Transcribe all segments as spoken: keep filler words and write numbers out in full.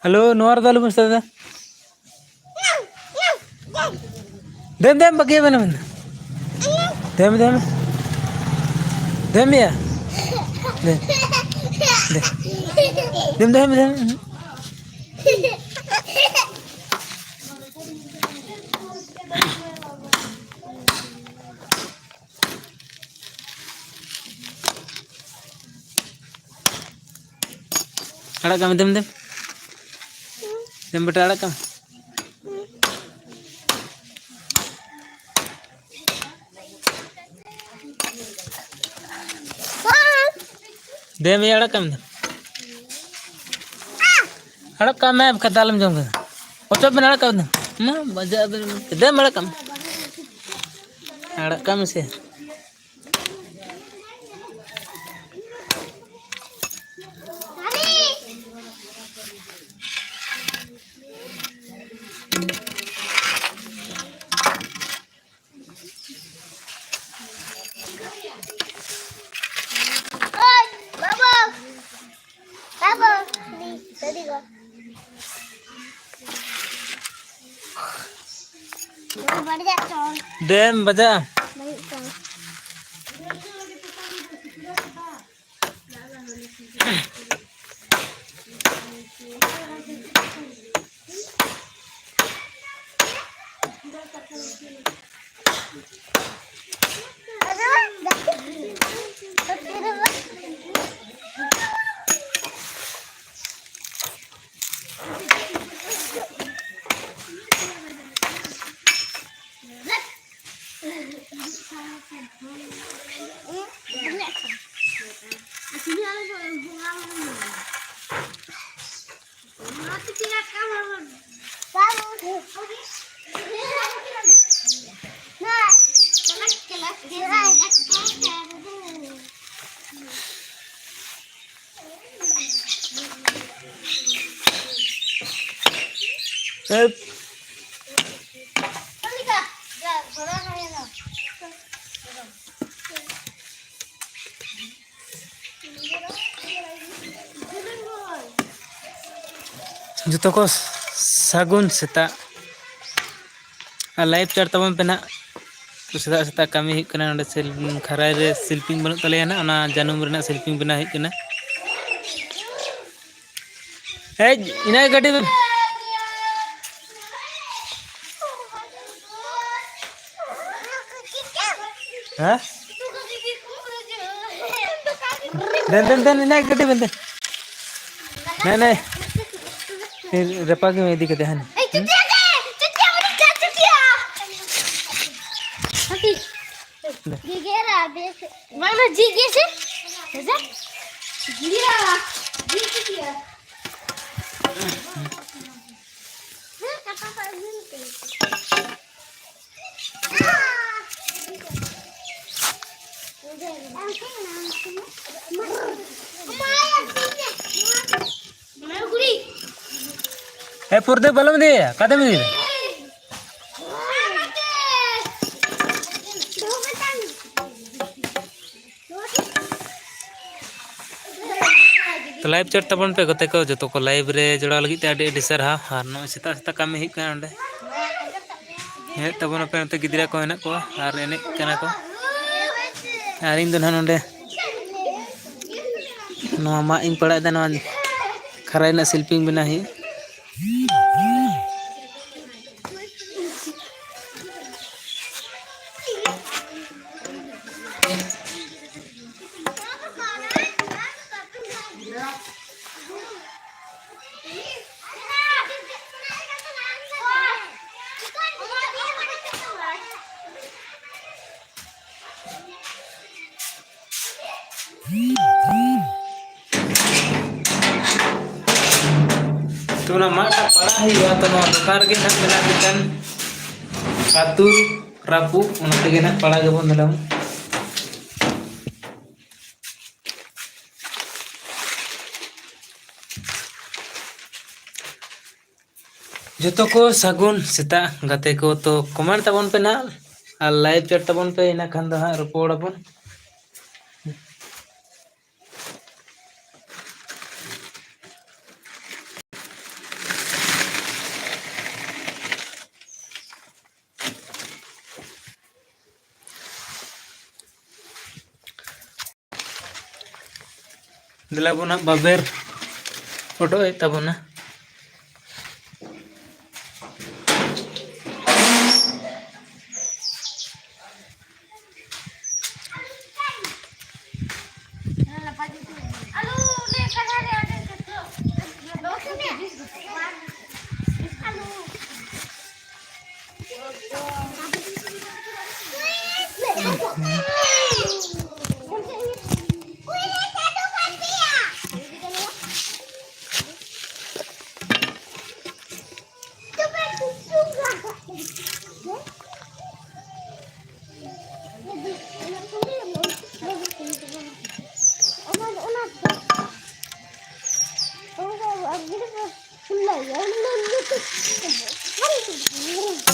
Hello, ᱱᱚᱣᱟ ᱨᱮᱫᱚ ᱟᱞᱚᱵᱚᱱ ᱥᱮᱫᱟ᱾ ᱫᱮᱢ, ᱫᱮᱢ, ᱵᱟᱹᱜᱤᱭᱟᱵᱮᱱ ᱢᱮᱱᱫᱟ᱾ ᱫᱮᱢ, ᱫᱮᱢ᱾ ᱫᱮᱢ ᱭᱟ᱾ ᱫᱮ᱾ ᱫᱮ᱾ ᱫᱮᱢ, ᱫᱮᱢ, ᱫᱮᱢ᱾ ᱟᱲᱟᱜ ᱠᱟᱜ ᱢᱮ, ᱫᱮᱢ, ᱫᱮᱢ᱾ ᱫᱮᱢ ᱵᱮᱴᱟ, ᱟᱲᱟᱜ ᱠᱟᱜ ᱢᱮ᱾ ᱫᱮᱢ ᱭᱟ, ᱟᱲᱟᱜ ᱠᱟᱜ ᱢᱮ, ᱫᱮᱢ᱾ ᱟᱲᱟᱜ ᱠᱟᱜ ᱢᱮ, ᱵᱟᱠᱷᱟᱡ ᱫᱟᱞᱮᱢ ᱡᱚᱢ ᱠᱮᱫᱟ᱾ ᱚᱪᱚᱜ ᱵᱮᱱ, ᱟᱲᱟᱜ ᱠᱟᱜ ᱵᱮᱱ᱾ ᱢᱟ, ᱵᱟᱡᱟᱜ ᱵᱮᱱ᱾ ᱫᱮᱢ, ᱟᱲᱟᱜ ᱠᱟᱜ ᱢᱮ᱾ ᱟᱲᱟᱜ ᱠᱟᱜ ᱢᱮᱥᱮ᱾ ᱳᱭ, ᱵᱟᱹᱵᱩ, ᱵᱟᱹᱵᱩ, ᱫᱤ, ᱫᱤ ᱜᱚ᱾ ᱵᱟᱹᱲᱤᱡᱟᱜ ᱪᱚᱞ᱾ ᱫᱮᱢ ᱵᱟᱡᱟᱜᱼᱟ᱾ ᱵᱟᱹᱲᱤᱡ ᱪᱚᱞ᱾ ᱡᱚᱛᱚ ᱠᱚ ᱥᱟᱹᱜᱩᱱ ᱥᱮᱛᱟᱜ᱾ ᱟᱨ ᱞᱟᱭᱤᱵᱷ ᱪᱟᱴ ᱛᱟᱵᱚᱱ ᱯᱮ ᱱᱟᱦᱟᱜ᱾ ᱥᱮᱛᱟᱜ ᱥᱮᱛᱟᱜ ᱠᱟᱹᱢᱤ ᱦᱩᱭᱩᱜ ᱠᱟᱱᱟ ᱱᱚᱸᱰᱮ, ᱥᱤᱞ-, ᱠᱷᱟᱨᱟᱭ ᱨᱮ ᱥᱤᱞᱯᱤᱧ ᱵᱟᱹᱱᱩᱜ ᱛᱟᱞᱮᱭᱟ ᱱᱟᱦᱟᱜ, ᱚᱱᱟ ᱡᱟᱹᱱᱩᱢ ᱨᱮᱱᱟᱜ ᱥᱤᱞᱯᱤᱧ ᱵᱮᱱᱟᱣ ᱦᱩᱭᱩᱜ ᱠᱟᱱᱟ᱾ ᱦᱮᱡ, ᱤᱱᱟᱹ ᱜᱟᱹᱰᱤ ᱨᱮ᱾ ᱦᱮᱸ? ᱫᱮᱱ, ᱫᱮᱱ, ᱫᱮᱱ, ᱤᱱᱟᱹ ᱜᱟᱹᱰᱤ ᱵᱮᱱ ᱫᱮᱱ᱾ ᱱᱮ, ᱱᱮ᱾ ᱨᱮᱯᱟ ᱜᱮ ᱤᱫᱤ ᱠᱟᱫᱮ ᱦᱟᱱᱮ᱾ ᱮᱭ, ᱪᱩᱴᱤᱭᱟ ᱫᱮ, ᱪᱩᱴᱤᱭᱟ, ᱩᱱᱤ ᱪᱟ ᱪᱩᱴᱤᱭᱟ᱾ ᱦᱟᱹᱯᱤ᱾ ᱫᱮ᱾ ᱜᱮᱜᱮᱨᱟ, ᱵᱮᱥ᱾ ᱵᱟᱝ, ᱡᱤᱞ ᱜᱮᱥᱮ? ᱦᱮᱸᱥᱮ? ᱡᱤᱞ, ᱡᱤᱞ ᱪᱩᱴᱤᱭᱟ᱾ ᱦᱮᱸ, ᱠᱟᱴᱟ ᱠᱚ ᱟᱹᱜᱩ ᱢᱮ᱾ ᱮ ᱯᱨᱚᱫᱤᱯ, ᱵᱟᱞᱚᱢ ᱤᱫᱤᱭᱟ, ᱚᱠᱟᱛᱮᱢ ᱤᱫᱤᱭᱟ? ᱛᱚ, ᱞᱟᱭᱤᱵᱷ ᱪᱟᱴ ᱛᱟᱵᱚᱱ ᱯᱮ ᱜᱟᱛᱮ ᱠᱚ, ᱡᱚᱛᱚ ᱠᱚ ᱞᱟᱭᱤᱵᱷ ᱨᱮ ᱡᱚᱲᱟᱣ ᱞᱟᱹᱜᱤᱫ ᱛᱮ ᱟᱹᱰᱤ ᱟᱹᱰᱤ ᱥᱟᱨᱦᱟᱣ᱾ ᱟᱨ ᱱᱚᱜᱼᱚᱭ ᱥᱮᱛᱟᱜ ᱥᱮᱛᱟᱜ ᱠᱟᱹᱢᱤ ᱦᱩᱭᱩᱜ ᱠᱟᱱᱟ ᱚᱸᱰᱮ᱾ ᱦᱮᱡ ᱛᱟᱵᱚᱱ ᱟᱯᱮ ᱱᱚᱛᱮ ᱜᱤᱫᱽᱨᱟᱹ ᱠᱚ ᱦᱮᱱᱟᱜ ᱠᱚᱣᱟ ᱟᱨ ᱮᱱᱮᱡ ᱠᱟᱱᱟ ᱠᱚ᱾ ᱟᱨ ᱤᱧ ᱫᱚ ᱱᱟᱦᱟᱜ ᱱᱚᱰᱮ ᱱᱚᱣᱟ ᱢᱟᱜ ᱤᱧ ᱯᱟᱲᱟᱜ ᱮᱫᱟ, ᱱᱚᱣᱟ ᱠᱷᱟᱨᱟᱭ ᱨᱮᱱᱟᱜ ᱥᱤᱞᱯᱤᱧ ᱵᱮᱱᱟᱣ ᱦᱩᱭᱩᱜ᱾ ᱛᱚ ᱚᱱᱟ ᱢᱟᱜ ᱴᱟᱜ ᱯᱟᱲᱟᱜ ᱦᱩᱭᱩᱜᱼᱟ᱾ ᱛᱚ ᱱᱚᱣᱟ ᱫᱚᱠᱟᱱ ᱨᱮᱜᱮ ᱱᱟᱦᱟᱜ ᱢᱮᱱᱟᱜ ᱢᱤᱫᱴᱟᱝ ᱟᱹᱛᱩ ᱨᱟᱹᱯᱩᱫ, ᱚᱱᱟ ᱛᱮᱜᱮ ᱱᱟᱦᱟᱜ ᱯᱟᱲᱟᱜ ᱜᱮᱵᱚᱱ ᱫᱮᱞᱟ᱾ ᱡᱚᱛᱚ ᱠᱚ ᱥᱟᱹᱜᱩᱱ ᱥᱮᱛᱟᱜ ᱜᱟᱛᱮ ᱠᱚ, ᱛᱚ ᱠᱚᱢᱮᱱᱴ ᱛᱟᱵᱚᱱ ᱯᱮ ᱱᱟᱦᱟᱜ ᱟᱨ ᱞᱟᱭᱤᱵᱷ ᱪᱟᱴ ᱛᱟᱵᱚᱱ ᱯᱮ, ᱤᱱᱟᱹ ᱠᱷᱟᱱ ᱫᱚ ᱦᱟᱸᱜ ᱨᱚᱯᱚᱲ ᱟᱵᱚᱱ᱾ ᱫᱮᱞᱟ ᱵᱚᱱ ᱦᱟᱸᱜ ᱵᱟᱵᱮᱨ ᱚᱰᱚᱠᱮᱫ ᱛᱟᱵᱚᱱᱟ᱾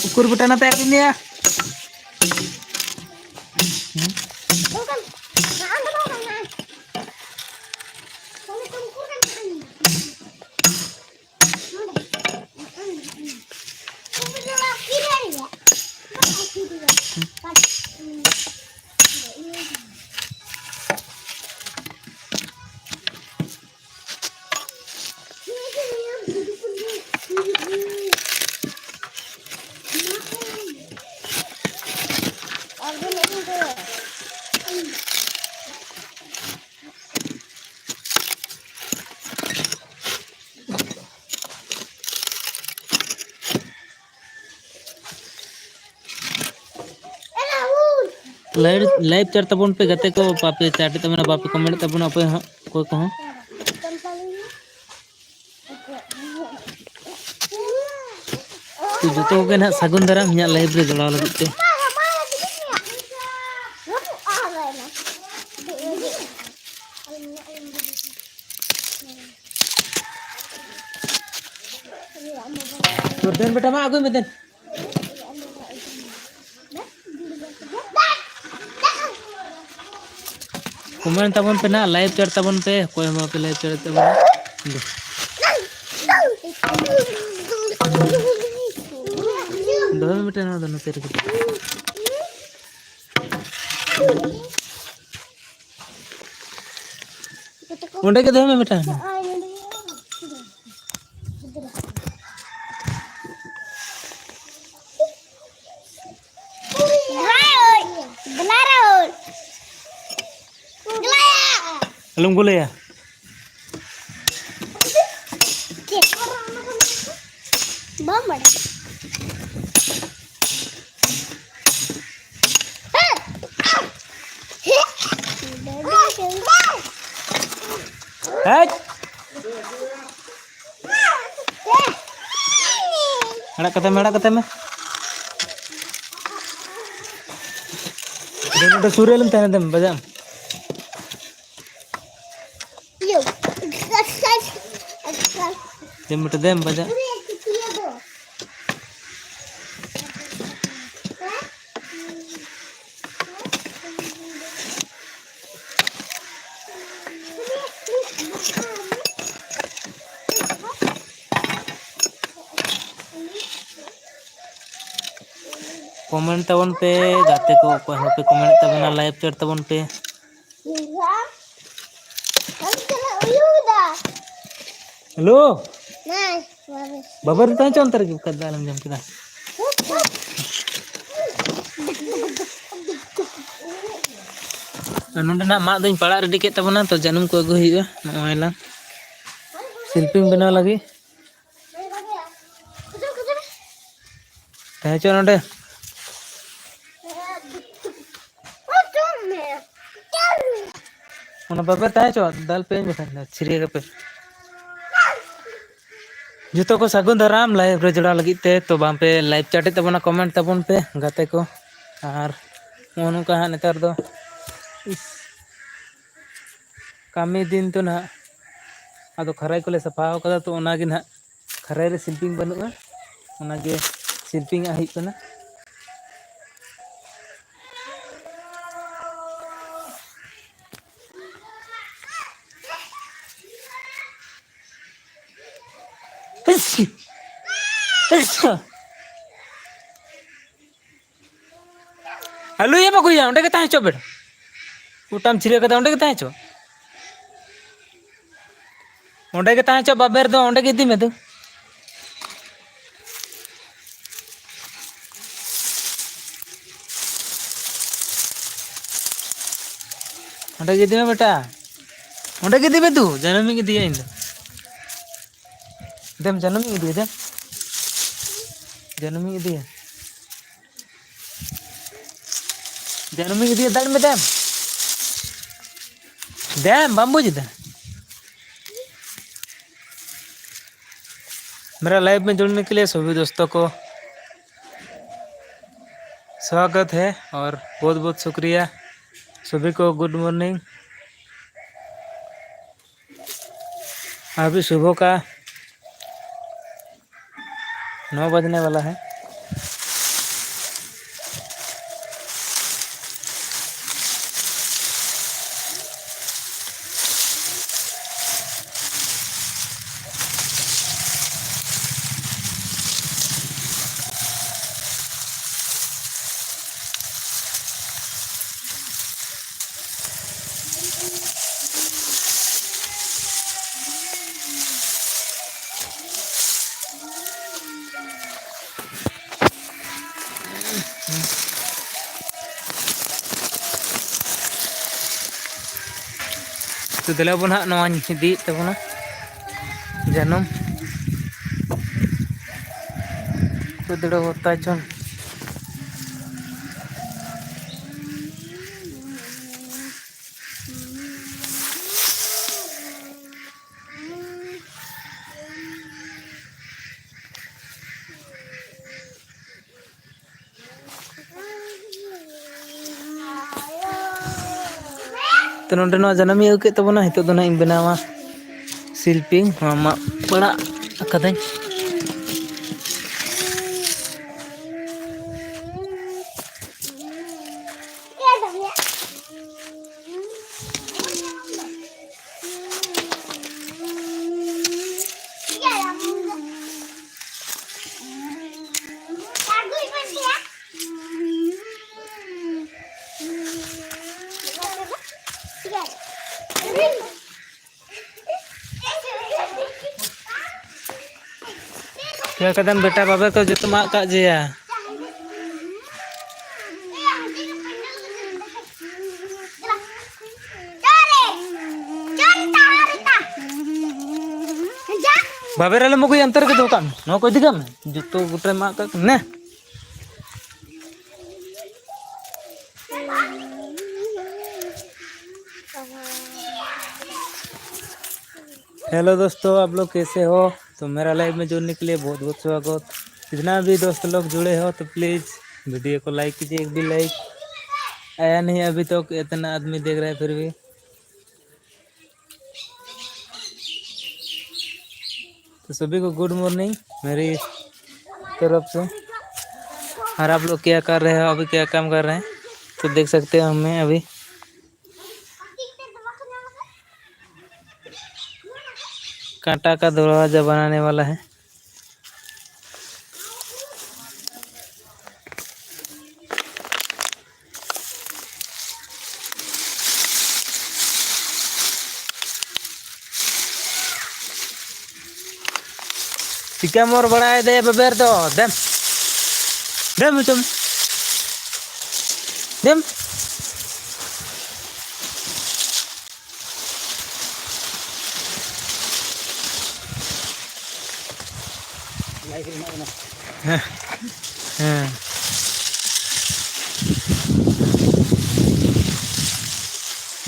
ᱩᱠᱩᱨ ᱵᱮᱴᱟ ᱱᱟᱛᱮ ᱟᱹᱜᱩᱭ ᱢᱮᱭᱟ᱾ ᱞᱟᱭᱤᱵᱷ, ᱞᱟᱭᱤᱵᱷ ᱪᱟᱴ ᱛᱟᱵᱚᱱ ᱯᱮ ᱜᱟᱛᱮ ᱠᱚ, ᱵᱟᱯᱮ ᱪᱟᱴ ᱮᱫ ᱛᱟᱵᱚᱱᱟ, ᱵᱟᱯᱮ ᱠᱚᱢᱮᱱᱴ ᱮᱫ ᱛᱟᱵᱚᱱᱟ ᱚᱠᱚᱭ ᱦᱚᱸ, ᱚᱠᱚᱭ ᱠᱚᱦᱚᱸ᱾ ᱛᱚ ᱡᱚᱛᱚ ᱠᱚᱜᱮ ᱱᱟᱦᱟᱜ ᱥᱟᱹᱜᱩᱱ ᱫᱟᱨᱟᱢ ᱤᱧᱟᱹᱜ ᱞᱟᱭᱤᱵᱷ ᱨᱮ ᱡᱚᱲᱟᱣ ᱞᱟᱹᱜᱤᱫ ᱛᱮ᱾ ᱛᱚ ᱫᱮᱱ ᱵᱮᱴᱟ, ᱢᱟ ᱟᱹᱜᱩᱭ ᱢᱮ ᱫᱮᱱ᱾ ᱠᱚᱢᱮᱱᱴ ᱛᱟᱵᱚᱱ ᱯᱮ ᱱᱟᱦᱟᱜ, ᱞᱟᱭᱤᱵᱷ ᱪᱟᱴ ᱛᱟᱵᱚᱱ ᱯᱮ, ᱚᱠᱚᱭ ᱦᱚᱸ ᱵᱟᱯᱮ ᱞᱟᱭᱤᱵᱷ ᱪᱟᱴ ᱛᱟᱵᱚᱱᱟ᱾ ᱫᱚᱦᱚᱭ ᱢᱮ ᱢᱤᱫᱴᱮᱱ ᱱᱚᱣᱟ ᱫᱚ ᱱᱚᱛᱮ ᱨᱮᱜᱮ᱾ ᱚᱸᱰᱮ ᱜᱮ ᱫᱚᱦᱚᱭ ᱢᱮ ᱢᱤᱫᱴᱟᱝ᱾ ᱫᱮᱞᱟ ᱨᱟᱦᱩᱞ, ᱫᱮᱞᱟᱭᱟ᱾ ᱟᱞᱚᱢ ᱜᱳᱞᱮᱭᱟ᱾ ᱵᱟᱢ ᱵᱟᱲᱟᱭᱟ᱾ ᱦᱮᱡ᱾ ᱟᱲᱟᱜ ᱠᱟᱛᱮ ᱢᱮ, ᱟᱲᱟᱜ ᱠᱟᱛᱮ ᱢᱮ᱾ ᱫᱮ ᱱᱚᱰᱮ ᱥᱩᱨ ᱨᱮ ᱟᱞᱚᱢ ᱛᱟᱦᱮᱱᱟ, ᱫᱮᱢ ᱵᱟᱡᱟᱜ ᱟᱢ᱾ ᱤᱭᱟᱹ᱾ ᱫᱮᱢ ᱵᱮᱴᱟ, ᱫᱮᱢ ᱵᱟᱡᱟᱜ᱾ Comment ᱛᱟᱵᱚᱱ ᱯᱮ ᱜᱟᱛᱮ ᱠᱚ, ᱚᱠᱚᱭ ᱦᱚᱸ ᱵᱟᱯᱮ comment ᱛᱟᱵᱚᱱᱟ, live chat ᱛᱟᱵᱚᱱ ᱯᱮ᱾ ᱦᱮᱞᱳ᱾ ᱵᱟᱵᱟ ᱨᱮ ᱛᱟᱦᱮᱸ ᱦᱚᱪᱚ ᱚᱱᱛᱮ ᱨᱮᱜᱮ, ᱚᱠᱟ ᱫᱟᱜ ᱮᱢ ᱡᱚᱢ ᱠᱮᱫᱟ? ᱟᱨ ᱱᱚᱸᱰᱮᱱᱟᱜ ᱢᱟᱫ ᱫᱚᱧ ᱯᱟᱲᱟᱜ ready ᱠᱮᱫ ᱛᱟᱵᱚᱱᱟ, ᱛᱚ ᱡᱟᱹᱱᱩᱢ ᱠᱚ ᱟᱹᱜᱩ ᱦᱩᱭᱩᱜᱼᱟ ᱱᱚᱜᱼᱚᱭ ᱞᱟᱝ ᱥᱤᱞᱯᱤᱧ ᱵᱮᱱᱟᱣ ᱞᱟᱹᱜᱤᱫ᱾ ᱛᱟᱦᱮᱸ ᱦᱚᱪᱚ ᱱᱚᱸᱰᱮ᱾ ᱚᱱᱟ ᱵᱟᱯᱮ ᱛᱟᱦᱮᱸ ᱦᱚᱪᱚᱣᱟᱜ, ᱫᱟᱞ ᱯᱮ ᱵᱟᱠᱷᱟᱱ ᱫᱚ ᱪᱷᱤᱨᱤᱭᱟᱹ ᱠᱟᱯᱮ᱾ ᱡᱚᱛᱚ ᱠᱚ ᱥᱟᱹᱜᱩᱱ ᱫᱟᱨᱟᱢ live ᱨᱮ ᱡᱚᱲᱟᱣ ᱞᱟᱹᱜᱤᱫ ᱛᱮ᱾ ᱛᱚ ᱵᱟᱝ ᱯᱮ live chat ᱮᱫ ᱛᱟᱵᱚᱱᱟ, comment ᱛᱟᱵᱚᱱ ᱯᱮ ᱜᱟᱛᱮ ᱠᱚ᱾ ᱟᱨ ᱱᱚᱜᱼᱚ ᱱᱚᱝᱠᱟ ᱦᱟᱸᱜ ᱱᱮᱛᱟᱨ ᱫᱚ, ᱤᱥ, ᱠᱟᱹᱢᱤ ᱫᱤᱱ ᱛᱚ ᱱᱟᱦᱟᱜ, ᱟᱫᱚ ᱠᱷᱟᱹᱨᱟᱹᱭ ᱠᱚᱞᱮ ᱥᱟᱯᱷᱟ ᱟᱠᱟᱫᱟ, ᱛᱚ ᱚᱱᱟᱜᱮ ᱱᱟᱦᱟᱜ ᱠᱷᱟᱹᱨᱟᱹᱭ ᱨᱮ ᱥᱤᱞᱯᱤᱧ ᱵᱟᱹᱱᱩᱜᱼᱟ, ᱚᱱᱟᱜᱮ ᱥᱤᱞᱯᱤᱧᱟᱜ ᱦᱩᱭᱩᱜ ᱠᱟᱱᱟ᱾ ᱦᱤᱥ! ᱟᱞᱚᱭ ᱮᱢᱟ ᱠᱚᱣᱟ, ᱚᱸᱰᱮ ᱜᱮ ᱛᱟᱦᱮᱸ ᱦᱚᱪᱚᱜ ᱵᱮᱱ᱾ ᱜᱚᱴᱟᱢ ᱪᱷᱤᱨᱟᱹ ᱠᱟᱫᱟ, ᱚᱸᱰᱮ ᱜᱮ ᱛᱟᱦᱮᱸ ᱦᱚᱪᱚ᱾ ᱚᱸᱰᱮ ᱜᱮ ᱛᱟᱦᱮᱸ ᱦᱚᱪᱚ ᱵᱟᱵᱮᱨ ᱫᱚ, ᱚᱸᱰᱮ ᱜᱮ ᱤᱫᱤ ᱢᱮ ᱫᱩ᱾ ᱚᱸᱰᱮ ᱜᱮ ᱤᱫᱤ ᱢᱮ ᱵᱮᱴᱟ, ᱚᱸᱰᱮ ᱜᱮ ᱤᱫᱤ ᱢᱮ ᱫᱩ, ᱡᱟᱹᱱᱩᱢᱤᱧ ᱤᱫᱤᱭᱟ ᱤᱧ ᱫᱚ᱾ ᱫᱮᱢ, ᱡᱟᱹᱱᱩᱢᱤᱧ ᱤᱫᱤᱭᱟ, ᱫᱮᱢ᱾ ᱡᱟᱹᱱᱩᱢᱤᱧ ᱤᱫᱤᱭᱟ᱾ ᱡᱟᱹᱱᱩᱢᱤᱧ ᱤᱫᱤᱭᱟ, ᱫᱟᱹᱲ ᱢᱮ ᱫᱮᱢ᱾ ᱫᱮᱢ, ᱵᱟᱢ ᱵᱩᱡᱽ ᱮᱫᱟ? मेरा लाइव में जुड़ने के लिए सभी दोस्तों को स्वागत है और बहुत बहुत शुक्रिया सभी को। Good morning. अभी सुबह का नौ बजने वाला है। ᱛᱚ ᱫᱮᱞᱟ ᱵᱚᱱ ᱦᱟᱸᱜ, ᱱᱚᱣᱟᱧ ᱤᱫᱤᱭᱮᱫ ᱛᱟᱵᱚᱱᱟ ᱡᱟᱹᱱᱩᱢ᱾ ᱛᱚ ᱫᱮᱞᱟ ᱵᱚ ᱛᱟᱪᱚᱱ᱾ ᱛᱚ ᱱᱚᱰᱮ ᱱᱚᱣᱟ ᱡᱟᱹᱱᱩᱢᱤᱧ ᱟᱹᱜᱩ ᱠᱮᱫ ᱛᱟᱵᱚᱱᱟ, ᱱᱤᱛᱚᱜ ᱫᱚ ᱱᱟᱦᱟᱜ ᱤᱧ ᱵᱮᱱᱟᱣᱟ ᱥᱤᱞᱯᱤᱧ, ᱱᱚᱣᱟ ᱢᱟᱜ ᱯᱟᱲᱟᱜ ᱟᱠᱟᱫᱟᱹᱧ᱾ ᱪᱤᱠᱟᱹ ᱠᱟᱫᱟᱢ ᱵᱮᱴᱟ, ᱵᱟᱵᱮᱨ ᱠᱚ ᱡᱚᱛᱚ ᱢᱟᱜ ᱠᱟᱜ ᱡᱮᱭᱟ᱾ ᱵᱟᱵᱮᱨ ᱟᱞᱚᱢ ᱟᱹᱜᱩᱭᱟ, ᱚᱱᱛᱮ ᱨᱮᱜᱮ ᱫᱚᱦᱚ ᱠᱟᱜ ᱢᱮ᱾ ᱱᱚᱣᱟ ᱠᱚ ᱤᱫᱤ ᱠᱟᱜ ᱢᱮ, ᱡᱚᱛᱚ ᱜᱚᱴᱟᱭ ᱢᱟᱜ ᱠᱟᱜ ᱠᱟᱱᱟ᱾ ᱱᱮ᱾ हेलो दोस्तों, आप लोग कैसे हो? तो मेरा लाइव में जुड़ने के लिए बहुत बहुत स्वागत। जितना भी दोस्त लोग जुड़े हो तो प्लीज वीडियो को लाइक कीजिए, एक भी लाइक आया नहीं अभी तक, इतना आदमी देख रहा है फिर भी। तो सभी को गुड मॉर्निंग मेरी तरफ से। और आप लोग क्या कर रहे हो, अभी क्या काम कर रहे हैं? तो देख सकते हो हमें अभी कांटा का दरवाजा बनाने वाला है। ᱪᱤᱠᱟᱹᱢ ᱚᱨ ᱵᱟᱲᱟᱭᱮᱫᱟ ᱵᱟᱵᱮᱨ ᱫᱚ? ᱫᱮᱢ᱾ ᱫᱮᱢ ᱦᱚᱪᱚᱢ᱾ ᱫᱮᱢ᱾ ᱦᱮᱸ᱾ ᱦᱮᱸ᱾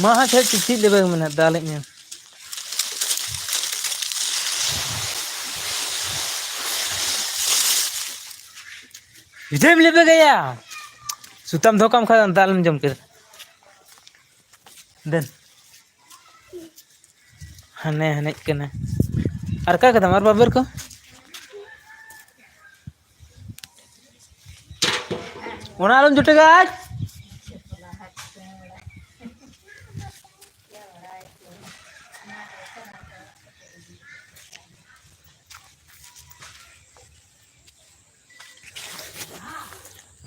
ᱢᱟ ᱦᱟᱸᱜ ᱪᱮᱫ, ᱪᱮᱫ ᱞᱮᱵᱮ ᱢᱮᱱᱟ, ᱫᱟᱞᱮᱫ ᱢᱮ᱾ ᱡᱩᱫᱤᱢ ᱞᱮᱵᱮ ᱜᱮᱭᱟ, ᱥᱩᱛᱟᱹᱢ ᱫᱚᱦᱚ ᱠᱟᱜ ᱢᱮ ᱠᱷᱟᱱ ᱫᱟᱞᱮᱢ ᱡᱚᱢ ᱠᱮᱫᱟ᱾ ᱫᱮᱱ᱾ ᱦᱟᱱᱮ ᱦᱟᱱᱮᱡ ᱠᱟᱱᱟ᱾ ᱟᱨ ᱚᱠᱟ ᱠᱟᱫᱟᱢ? ᱟᱨ ᱵᱟᱵᱮᱨ ᱠᱚ? ᱚᱱᱟ ᱟᱞᱚᱢ ᱡᱚᱴᱮᱜᱟ ᱟᱡ᱾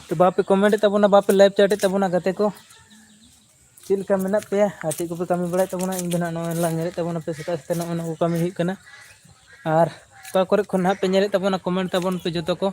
ᱛᱚ ᱵᱟᱯᱮ ᱠᱚᱢᱮᱱᱴ ᱮᱫ ᱛᱟᱵᱚᱱᱟ, ᱵᱟᱯᱮ ᱞᱟᱭᱤᱠ ᱪᱟᱴ ᱮᱫ ᱛᱟᱵᱚᱱᱟ ᱜᱟᱛᱮ ᱠᱚ᱾ ᱪᱮᱫ ᱞᱮᱠᱟ ᱢᱮᱱᱟᱜ ᱯᱮᱭᱟ ᱟᱨ ᱪᱮᱫ ᱠᱚᱯᱮ ᱠᱟᱹᱢᱤ ᱵᱟᱲᱟᱭᱮᱫ ᱛᱟᱵᱚᱱᱟ? ᱤᱧ ᱫᱚ ᱱᱟᱦᱟᱜ ᱱᱚᱜᱼᱚᱭ ᱞᱟᱝ ᱧᱮᱞᱮᱫ ᱛᱟᱵᱚᱱᱟ ᱯᱮ ᱥᱮᱛᱟᱜ ᱥᱮᱛᱟᱜ ᱱᱚᱜᱼᱚᱭ ᱱᱚᱣᱟ ᱠᱚ ᱠᱟᱹᱢᱤ ᱦᱩᱭᱩᱜ ᱠᱟᱱᱟ᱾ ᱟᱨ ᱚᱠᱟ ᱠᱚᱨᱮ ᱠᱷᱚᱱ ᱱᱟᱦᱟᱜ ᱯᱮ ᱧᱮᱞᱮᱫ ᱛᱟᱵᱚᱱᱟ, comment ᱛᱟᱵᱚᱱ ᱯᱮ ᱡᱚᱛᱚ ᱠᱚ᱾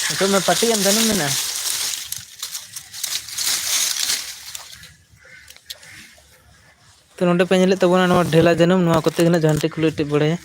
ᱱᱤᱛᱚᱜ ᱢᱟ ᱯᱟᱹᱴᱤ ᱮᱢ ᱡᱟᱹᱱᱩᱢ ᱢᱮᱱᱟᱜᱼᱟ᱾ ᱛᱚ, ᱱᱚᱰᱮ ᱯᱮ ᱧᱮᱞᱮᱫ ᱛᱟᱵᱚᱱᱟ ᱱᱚᱣᱟ ᱰᱷᱮᱞᱟ ᱡᱟᱹᱱᱩᱢ, ᱱᱚᱣᱟ ᱠᱚᱛᱮ ᱜᱮ ᱱᱟᱜ ᱡᱷᱟᱱᱴᱤ ᱠᱚᱞᱮ ᱮᱴᱮᱫ ᱵᱟᱲᱟᱭᱟ᱾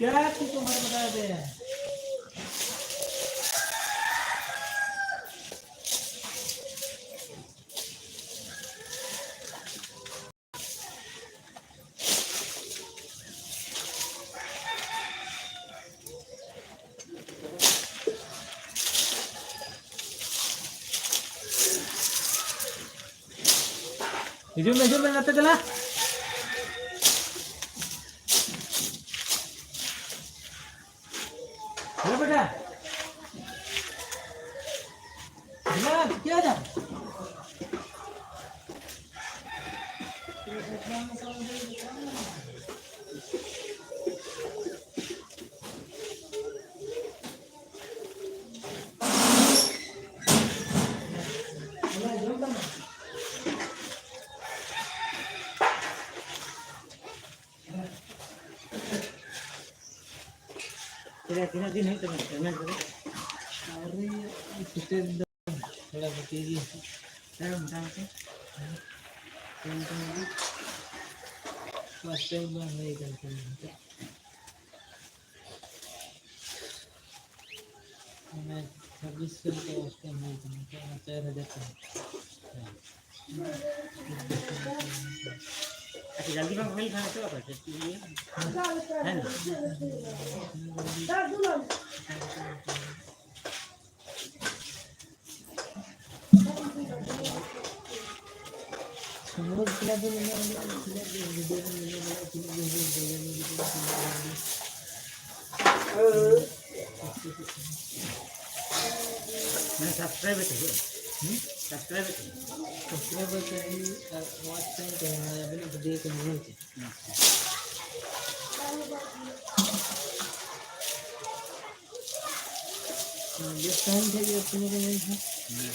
क्या तू तो हर बता दे। ᱦᱤᱡᱩᱜ ᱢᱮ, ᱦᱤᱡᱩᱜ ᱢᱮ, ᱱᱚᱛᱮ ᱫᱮᱞᱟ᱾ ᱦᱮᱞᱳ ᱵᱮᱴᱟ᱾ ᱫᱮᱞᱟ, ᱪᱤᱠᱟᱹᱭ ᱫᱟ? ᱛᱤᱱᱟᱹᱜ, ᱛᱤᱱᱟᱹᱜ ᱫᱤᱱ ᱦᱩᱭᱩᱜ ᱛᱟᱵᱮᱱᱟ ᱯᱮᱢᱮᱱᱴ ᱠᱚᱫᱚ? ᱟᱹᱣᱨᱤ, ᱥᱮᱴᱮᱨ ᱫᱚ ᱛᱷᱚᱲᱟ ᱵᱟᱹᱠᱤ ᱜᱮ᱾ ᱦᱮᱸ, ᱢᱚᱴᱟᱢᱩᱴᱤ᱾ ᱯᱷᱟᱥᱴ ᱴᱟᱭᱤᱢ ᱵᱟᱝ ᱦᱩᱭ ᱠᱟᱱ ᱛᱟᱦᱮᱱᱟ᱾ ᱢᱟᱱᱮ, ᱪᱷᱟᱵᱵᱤᱥ ᱥᱚ ᱞᱮᱠᱟ ᱯᱷᱟᱥᱴ ᱴᱟᱭᱤᱢ ᱦᱩᱭ ᱠᱟᱱᱟ, ᱱᱤᱛᱚᱜ ᱚᱱᱟ ᱪᱟᱨ ᱦᱟᱡᱟᱨ ᱴᱟᱠᱟ᱾ ᱟᱪᱪᱷᱟ, ᱡᱚᱞᱫᱤ ᱵᱟᱝ ᱦᱩᱭ ᱞᱮᱱᱠᱷᱟᱱ ᱦᱚᱪᱚ ᱟᱠᱚ ᱪᱮᱫ ᱠᱚ ᱤᱭᱟᱹ? ᱦᱮᱸ᱾ ᱢᱟᱱᱮ ᱥᱟᱵᱥᱠᱨᱟᱭᱤᱵ ᱛᱟᱦᱮᱸ ᱦᱩᱭᱩᱜᱼᱟ᱾ ᱦᱩᱸ? ᱥᱟᱵᱥᱠᱨᱟᱭᱤᱵ ᱛᱟᱦᱮᱸ ᱦᱩᱭᱩᱜᱼᱟ᱾ ᱥᱟᱵᱥᱠᱨᱟᱭᱤᱵ ᱛᱟᱦᱮᱸ ᱦᱩᱭᱩᱜᱼᱟ᱾ ᱟᱨ ᱣᱟᱪ ᱴᱟᱭᱤᱢ ᱛᱟᱦᱮᱸ ᱦᱩᱭᱩᱜᱼᱟ᱾ ᱟᱵᱤᱱᱟᱜ ᱵᱷᱤᱰᱤᱭᱳ ᱠᱚ ᱧᱮᱞ ᱛᱮ᱾ ᱟᱪᱪᱷᱟ᱾ ᱵᱮᱥ ᱛᱟᱦᱮᱱ ᱠᱷᱟᱡ ᱜᱮ ᱟᱨ ᱛᱤᱱᱟᱹᱜ ᱜᱟᱱ ᱦᱩᱭᱩᱜᱼᱟ? ᱦᱩᱸ᱾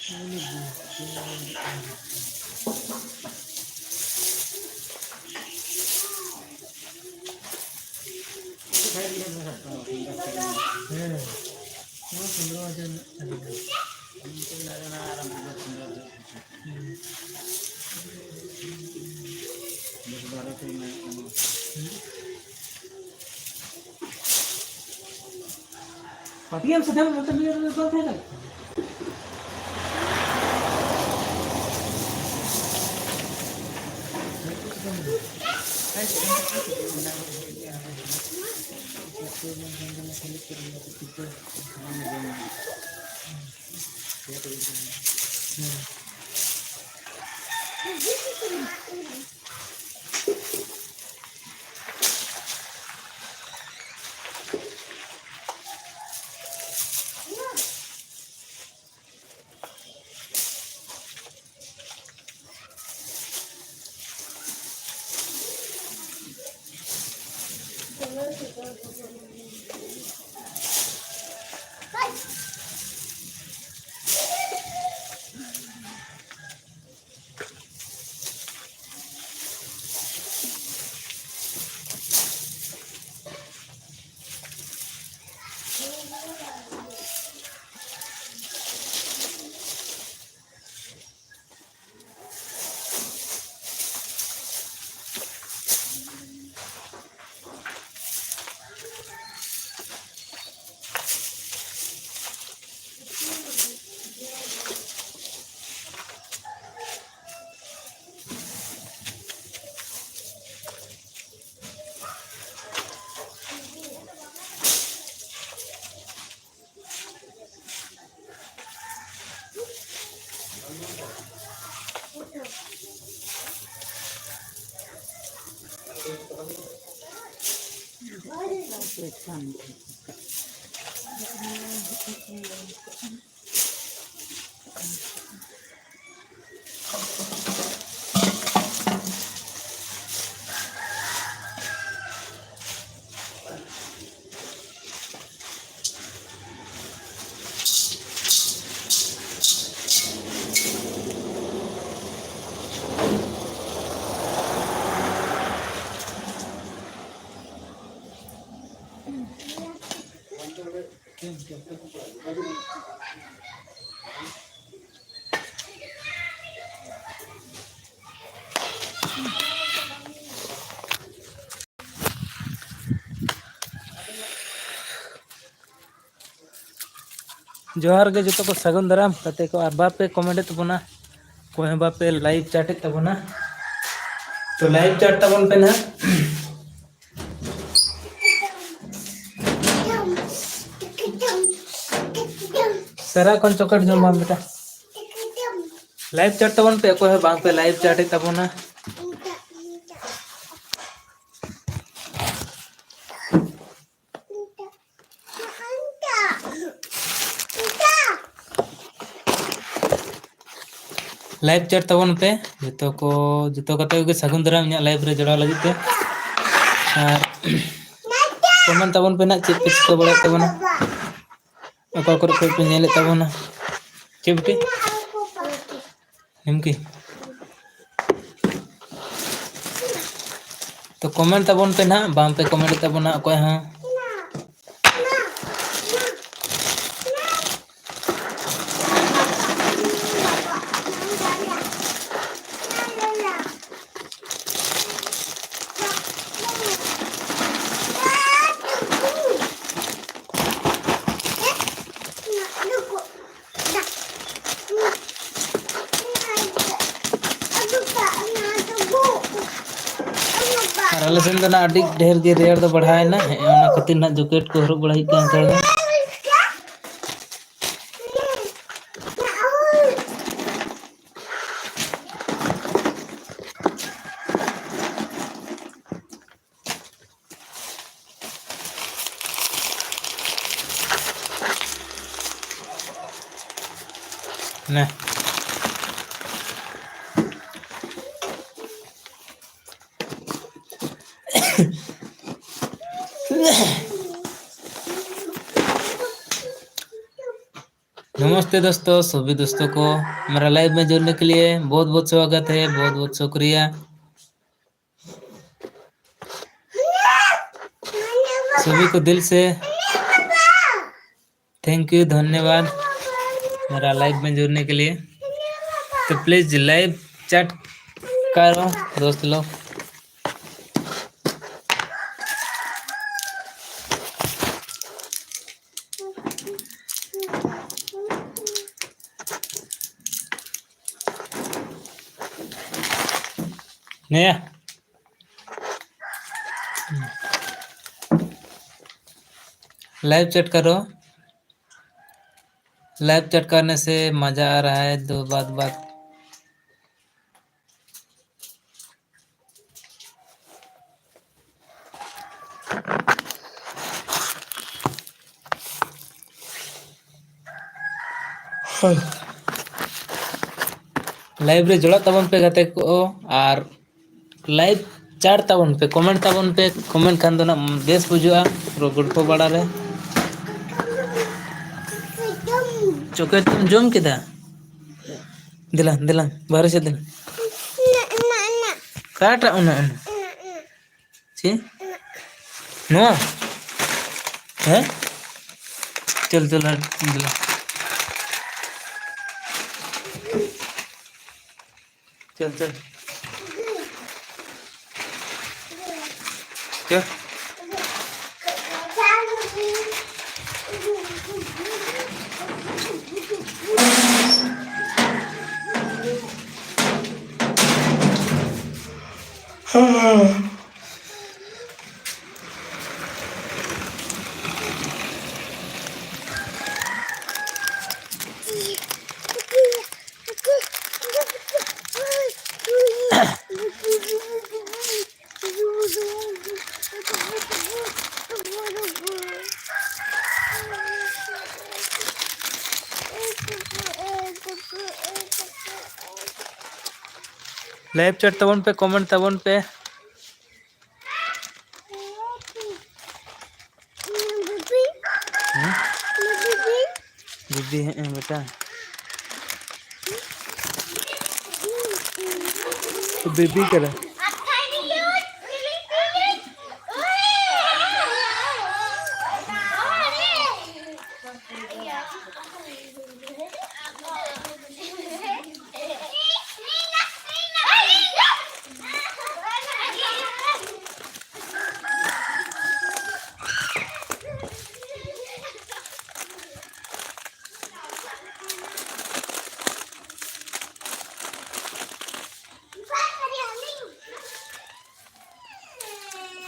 ᱦᱮᱸ, ᱱᱚᱣᱟ ᱯᱚᱱᱨᱚ ᱦᱟᱡᱟᱨ ᱨᱮᱱᱟᱜ ᱠᱟᱱᱟ᱾ ᱦᱮᱸ᱾ ᱯᱟᱹᱴᱤᱭᱟᱹᱢ ᱥᱮ ᱫᱮᱢ ᱱᱚᱛᱮ ᱱᱤᱭᱟᱹ ᱨᱮ ᱵᱟᱝ ᱛᱟᱦᱮᱸ ᱠᱟᱱᱟ? ᱡᱚᱦᱟᱨ ᱜᱮ ᱡᱚᱛᱚ ᱠᱚ, ᱥᱟᱹᱜᱩᱱ ᱫᱟᱨᱟᱢ ᱜᱟᱛᱮ ᱠᱚ᱾ ᱟᱨ ᱵᱟᱯᱮ ᱠᱚᱢᱮᱱᱴᱮᱫ ᱛᱟᱵᱚᱱᱟ, ᱚᱠᱚᱭ ᱦᱚᱸ ᱵᱟᱯᱮ ᱞᱟᱭᱤᱵᱷ ᱪᱟᱴᱮᱫ ᱛᱟᱵᱚᱱᱟ, ᱛᱚ ᱞᱟᱭᱤᱵᱷ ᱪᱟᱴ ᱛᱟᱵᱚᱱ ᱯᱮ ᱱᱟᱦᱟᱜ᱾ ᱥᱟᱨᱟ ᱠᱷᱚᱱ ᱪᱚᱠᱞᱮᱴ ᱡᱚᱢ ᱵᱟᱢ ᱵᱮᱴᱟ᱾ ᱞᱟᱭᱤᱵᱷ ᱪᱟᱴ ᱛᱟᱵᱚᱱ ᱯᱮ, ᱚᱠᱚᱭ ᱦᱚᱸ ᱵᱟᱝ ᱯᱮ ᱞᱟᱭᱤᱵᱷ ᱪᱟᱴᱮᱫ ᱛᱟᱵᱚᱱᱟ᱾ ᱞᱟᱭᱤᱵᱷ ᱪᱟᱴ ᱛᱟᱵᱚᱱ ᱯᱮ ᱡᱚᱛᱚ ᱠᱚ, ᱡᱚᱛᱚ ᱠᱟᱛᱮ ᱜᱮ ᱥᱟᱹᱜᱩᱱ ᱫᱟᱨᱟᱢ ᱤᱧᱟᱹᱜ ᱞᱟᱭᱤᱵᱷ ᱨᱮ ᱡᱚᱲᱟᱣ ᱞᱟᱹᱜᱤᱫ ᱛᱮ᱾ ᱟᱨ ᱠᱚᱢᱮᱱᱴ ᱛᱟᱵᱚᱱ ᱯᱮ ᱱᱟᱜ, ᱪᱮᱫ ᱯᱮ ᱪᱤᱠᱟᱹ ᱵᱟᱲᱟᱭᱮᱫ ᱛᱟᱵᱚᱱᱟ, ᱚᱠᱟ ᱠᱚᱨᱮ ᱠᱷᱚᱱ ᱯᱮ ᱧᱮᱞᱮᱫ ᱛᱟᱵᱚᱱᱟ᱾ ᱪᱮᱫ ᱵᱤᱴᱤ? ᱱᱤᱢᱠᱤ? ᱛᱚ ᱠᱚᱢᱮᱱᱴ ᱛᱟᱵᱚᱱ ᱯᱮ ᱱᱟᱦᱟᱜ, ᱵᱟᱝ ᱯᱮ ᱠᱚᱢᱮᱱᱴ ᱛᱟᱵᱚᱱᱟ ᱚᱠᱚᱭ ᱦᱚᱸ᱾ ᱟᱨ ᱟᱞᱮ ᱥᱮᱱ ᱫᱚ ᱱᱟᱜ ᱟᱹᱰᱤ ᱰᱷᱮᱨ ᱜᱮ ᱨᱮᱭᱟᱲ ᱫᱚ ᱵᱟᱲᱦᱟᱣᱮᱱᱟ, ᱦᱮᱸ, ᱚᱱᱟ ᱠᱷᱟᱹᱛᱤᱨ ᱱᱟᱜ ᱡᱚᱠᱮᱴ ᱠᱚ ᱦᱚᱨᱚᱜ ᱵᱟᱲᱟᱭ ᱦᱩᱭᱩᱜ ᱠᱟᱱᱟ ᱱᱮᱛᱟᱨ ᱫᱚ᱾ ᱱᱮ᱾ नमस्ते दोस्तों, सभी दोस्तों को मेरा लाइव में जुड़ने के लिए बहुत बहुत स्वागत है, बहुत बहुत शुक्रिया। सभी को दिल से थैंक यू, धन्यवाद मेरा लाइव में जुड़ने के लिए। तो प्लीज लाइव चैट करो दोस्त लोग। नहीं, लाइव चैट करो। लाइव चैट करने से मजा आ रहा है। दो बात बात। लाइव ᱨᱮ ᱡᱚᱲᱟᱜ ᱛᱟᱵᱚᱱ ᱯᱮ ᱜᱟᱛᱮ ᱠᱚ, ᱟᱨ ᱞᱟᱭᱤᱠ ᱪᱟᱴ ᱛᱟᱵᱚᱱ ᱯᱮ, ᱠᱚᱢᱮᱱᱴ ᱛᱟᱵᱚᱱ ᱯᱮ, ᱠᱚᱢᱮᱱᱴ ᱠᱷᱟᱱ ᱫᱚ ᱱᱟᱜ ᱵᱮᱥ ᱵᱩᱡᱷᱟᱹᱜᱼᱟ ᱜᱚᱞᱯᱚ ᱵᱟᱲᱟ ᱨᱮ᱾ ᱪᱚᱠᱞᱮᱴ ᱠᱚᱢ ᱡᱚᱢ ᱠᱮᱫᱟ? ᱫᱮᱞᱟ ᱫᱮᱞᱟ, ᱵᱟᱦᱨᱮ ᱥᱮᱫ ᱫᱮᱞᱟ᱾ ᱚᱠᱟᱴᱟᱜ ᱩᱱᱟᱹᱜ ᱩᱱᱟᱹᱜ? ᱪᱮᱫ? ᱱᱚᱣᱟ? ᱦᱮᱸ? ᱪᱚᱞ ᱪᱚᱞ, ᱦᱟᱴ, ᱫᱮᱞᱟ᱾ चल चल। क्या? लाइव चैट ᱛᱟᱵᱚᱱ ᱯᱮ, ᱠᱚᱢᱮᱱᱴ ᱛᱟᱵᱚᱱ ᱯᱮ᱾ ᱦᱮᱸ? ᱵᱤᱵᱤ, ᱦᱮᱸ, ᱵᱮᱴᱟ᱾ ᱵᱤᱵᱤ ᱠᱟᱱᱟ᱾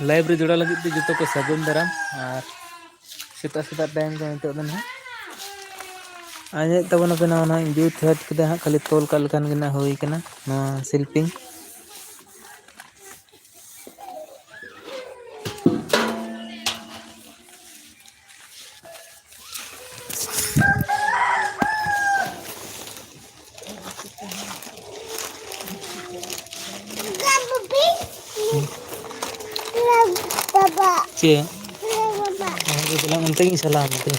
Live ᱨᱮ ᱡᱚᱲᱟᱣ ᱞᱟᱹᱜᱤᱫ ᱛᱮ ᱡᱚᱛᱚ ᱠᱚ ᱥᱟᱹᱜᱩᱱ ᱫᱟᱨᱟᱢ᱾ ᱟᱨ ᱥᱮᱛᱟᱜ ᱥᱮᱛᱟᱜ time ᱠᱟᱱᱟ ᱱᱤᱛᱚᱜ ᱫᱚ ᱱᱟᱦᱟᱜ᱾ ᱟᱸᱡᱮᱫ ᱛᱟᱵᱚᱱᱟ ᱯᱮ ᱱᱚᱣᱟ ᱱᱟᱦᱟᱜ ᱡᱩᱛ ᱦᱟᱹᱛ ᱠᱮᱫᱟ ᱦᱟᱸᱜ, ᱠᱷᱟᱹᱞᱤ ᱛᱚᱞ ᱠᱟᱜ ᱞᱮᱠᱷᱟᱱ ᱜᱮ ᱱᱟᱦᱟᱜ ᱦᱩᱭ ᱠᱟᱱᱟ ᱱᱚᱣᱟ ᱥᱤᱞᱯᱤᱧ᱾ ᱪᱮᱫ? ᱚᱱᱛᱮ ᱜᱤᱧ ᱪᱟᱞᱟᱣ ᱮᱱᱛᱮ᱾